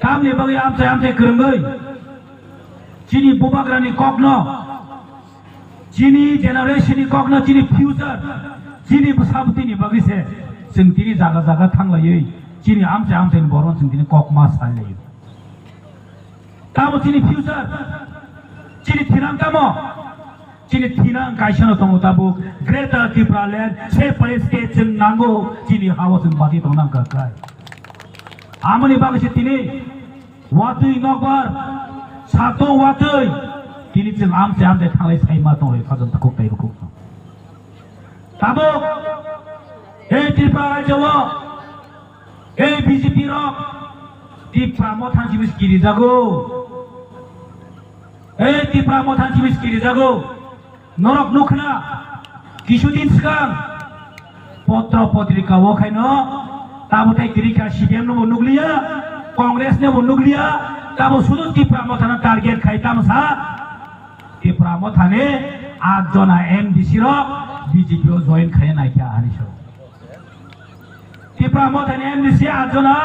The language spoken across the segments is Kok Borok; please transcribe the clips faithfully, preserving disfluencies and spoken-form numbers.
Tamni bagwi amchai amchai kwrwngwi chini bubagrani kokno, chini generation ni kokno, chini future, chini bwsabwtwini bagwi se chwng tini jaga jaga thanglaiwi chini amchai amchaini borokno chwng tini kok ma sailaiwi. Tamo chini future, chini thinang tamo? Chini thinang kaisano tongo tabuk, Greater Tipraland, separate state chwng nango, chini hao chwng bati tong nang kha khai. Amoni bagwi se tini watwi nokbar, satung watwi, tini chwng amchai amchai thanglai saima tonglai khajam takhuk tai rukhuk. Tabuk, ei Tripura rajyo o, ei B J P rok, Tipra Motha ni simi kiri jago. Ei Tipra Motha ni simi kiri jago. Norok nukhna, kisu din swkang, potro potrika o khaino, tabo tai kiri kha C P M no bo nukliya, Congress no bo nukliya, tabo sudu Tipra Motha no target khai tamo sa. Tipra Motha ni aat jona M D C rok B J P o join khai nai kha ani so. Tipra Motha ni M D C aat jona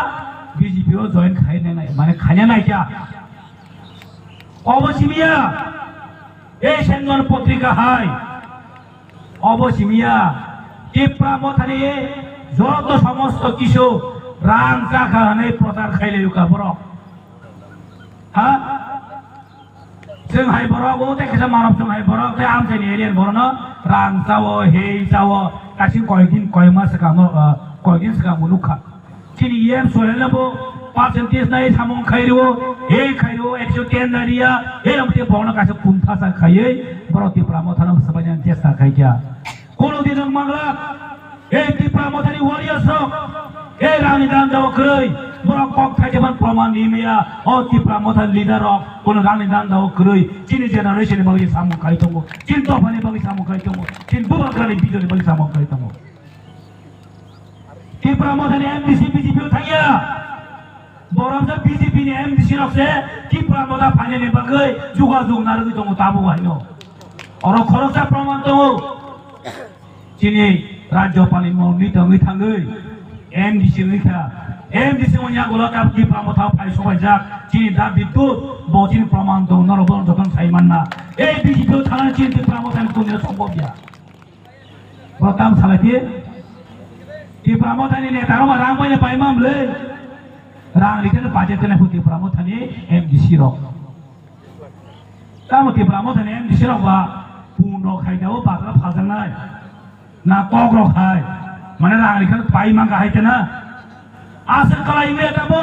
B J P o join khai nai, mane khai nai kha. Obo simiya, ei Sengon potrika hai. Obo simiya, Tipra Motha ni joto somosto kisu rang chakha hwnwi prochar khai lai kha borok. Ha? Chwng hai borok, o tei kaisa manok chwng hai borok, tei amchaini area ni borokno rang chao, hei chao, kaisa koi din, koi mas swkang no, ah, koi din swkang bo nukha. Chini E M Sohel no bo percentage nai samung khai rwo, hei khai rwo, ekso ten nai riya, hei amte borokno kaisa kumthasa khaiwi, borok Tipra Motha no swbaina chesta khai kha. Kono din wng mangla, ei Tipra Mothani warriors rok, ei rangni danda o kwrwi, borok kok thaijaban proman ni maya, o Tipra Mothani leader rok, kono rangni danda o kwrwi, chini generation ni bagwi samung khai tongo, chini dophani bagwi samung khai tongo, chini bubagrani bijoni bagwi samung khai tongo. Tipra Mothani M D C B J P o thangya. Borok je B J P ni M D C rok se Tipra Motha phainani bagwi jogajog narwgwi tongo tabuk haino. Oro khoroksa proman tongo. Chini Rajyapal ni moni tongwi thangwi M D C wngwi kha. M D C wngya gulo tab Tipra Motha phai sobaijak. Chini da Bidyut bo chini proman tongo. Norok bono jotono sai manna. Ei B J P o thangna chini Tipra Motha ni kunino sombobya. Bo tam salai di. Tipra Mothani neta rok rang bai pai mam le. Rang rikhe budget kene hu Tipra Mothani M D C rok. Tamo Tipra Mothani M D C rok ba pun rok hai dao bagra phajanai. Na kok rok hai. Mane rang rikhe pai mang ka hai tena. Aswk kalai me tamo.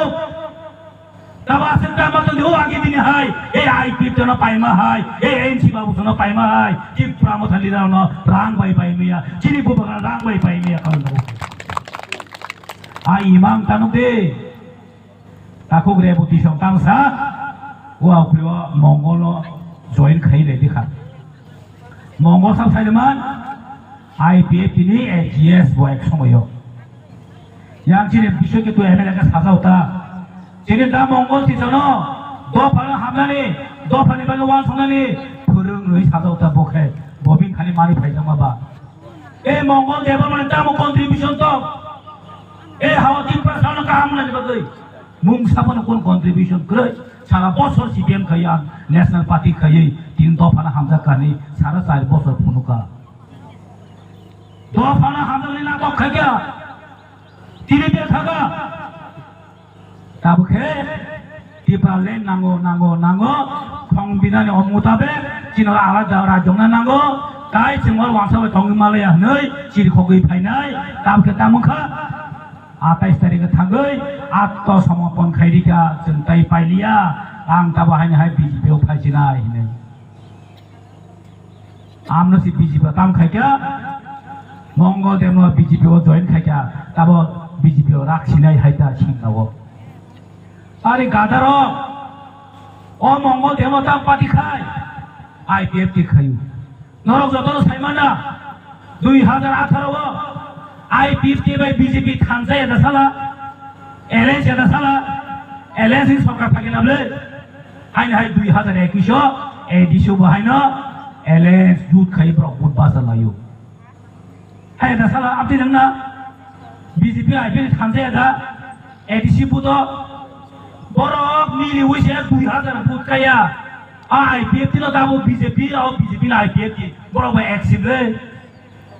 Tabo aswk tamo tong di, o agi bini hai, ei I P F no paima hai, ei N C Babu no paima hai, Tipra Motha leader no rang bai bai maya, chini bubagra rang bai bai maya karon tabo. A imang tamo de, takhuk Reboti song tamo sa, o aphri o Mongol no join khai le dikha. Mongol sab saiman, I P F T ni A G S bo ek somoyo. Yang chini bisoi ke tu M L A ke sajao ta. Chini da Mongol Tisano, dopha no hamnani, dopha ni bagwi wansongnani, phwrwng rwi sajao ta bo khe, bo bini khani mani phaijak ma ba. E Mongol Debbarma ni tamo contribution tong? E hawa Tiprasa no kaham nani bagwi. Mung saphano kun contribution kwrwi. Sara bosor C P M khaiya, National Party khaiwi, tin dopha no hamjak kani, sara char bosor phunukha. Dophano hamjakni natok khaikha. Tini de thaka. Tabukhe Tipraland nango, nango, nango. Thong binani o mutabek chini alada rajyokna nango. Tai chwng o wansa bai thongwi malaya hwnwi chirikhogwi phainai. Tabukhe tamo kha. Atais tarikh thangwi atto somopon khairika chwng tai pailiya. Ang tabo haini hai B J P o phaisinai hinwi. Amno si B J P o tam khaikha, Mongol Demno B J P o join khaikha, tabo B J P o rak sinai hai ta singna o. Ari gadaro, o Mongol Demno tam party khai, I P F T khayu. Norok jotono saimana, dui hajar atharo o I P F T bai B J P thansa ya da sala, alliance ya da sala, alliance ni sorkar thagi na ble. Haino hai dui hajar ekwis o A D C bo haino alliance jut khai borok vote basa laio. Hai da sala abdi nangna B J P I P F T thansa ya da A D C bo to borok Ni wise dui hazar vote kaya. A I P F T no tamo B J P, o B J P no I P F T. Borok bai ek sip le.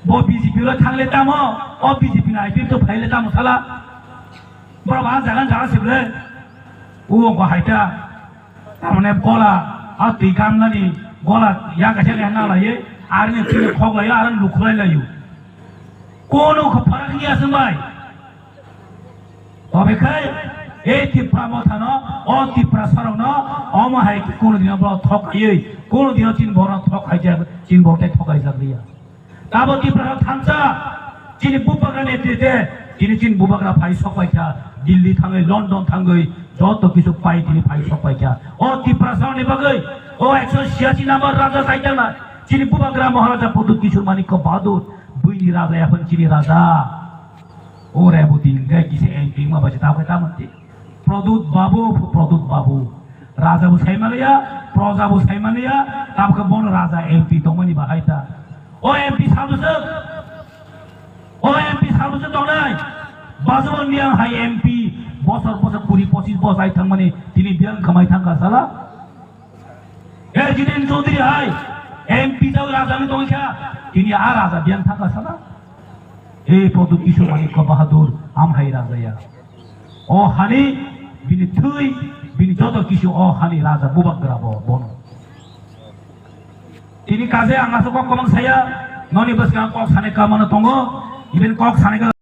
Bo B J P lo thangle tamo, o B J P no I P F T phaile tamo sala. Borok ba jagan jaga sip le. U ko haita. Tamone gola, a twi gamlani gola ya kaisa ya na laye. Arni twi khok layo, arni lukhulai layo. Kono kho pharak ni asung bai. Tobe khai, ei Tipra mothano, o Tiprasarokno, omo hai kunu dino bo thok khaiwi, kunu dino chini borokno thok khaijak, chini borok tei thok khaijak liya. Tabo Tiprasarok thansa, chini bubagra netrite, chini chini bubagra phai sok paikha, Delhi thangwi, London thangwi, joto kisu pai chini phai sok paikha. O Tiprasarokni bagwi, o ekso siyasi number raja saitangna, chini bubagra Maharaja Pradyut Kishore Manikya Bahadur, buini raja, yaphang chini raja. O Reboti hingke kisa M P wngma bai se tabuk khe tamo twi. Pradyut Babu, Pradyut Babu. Raja bo sai maliya, proja bo sai maliya, tabuk khe bono raja M P tongmani bahai ta. O M P sabo se, o M P sabo se tongnai. Bajwal Miyang hai M P bosor bosor kuri pochis bosor hai thangmani tini biyang khamai thangkha sala. E Jiten Chaudhary hai M P tau raja ni tongkha, tini a raja biyang thangkha sala. E Pradyut Kishore Manikya Bahadur, am hai raja ya. O hani bini thwi, bini joto kisu o hani raja bubagra bo bono. Tini kaje ang aswk kok kwbang saya, noni bwskang kok sanai kamano tongo, even kok sanai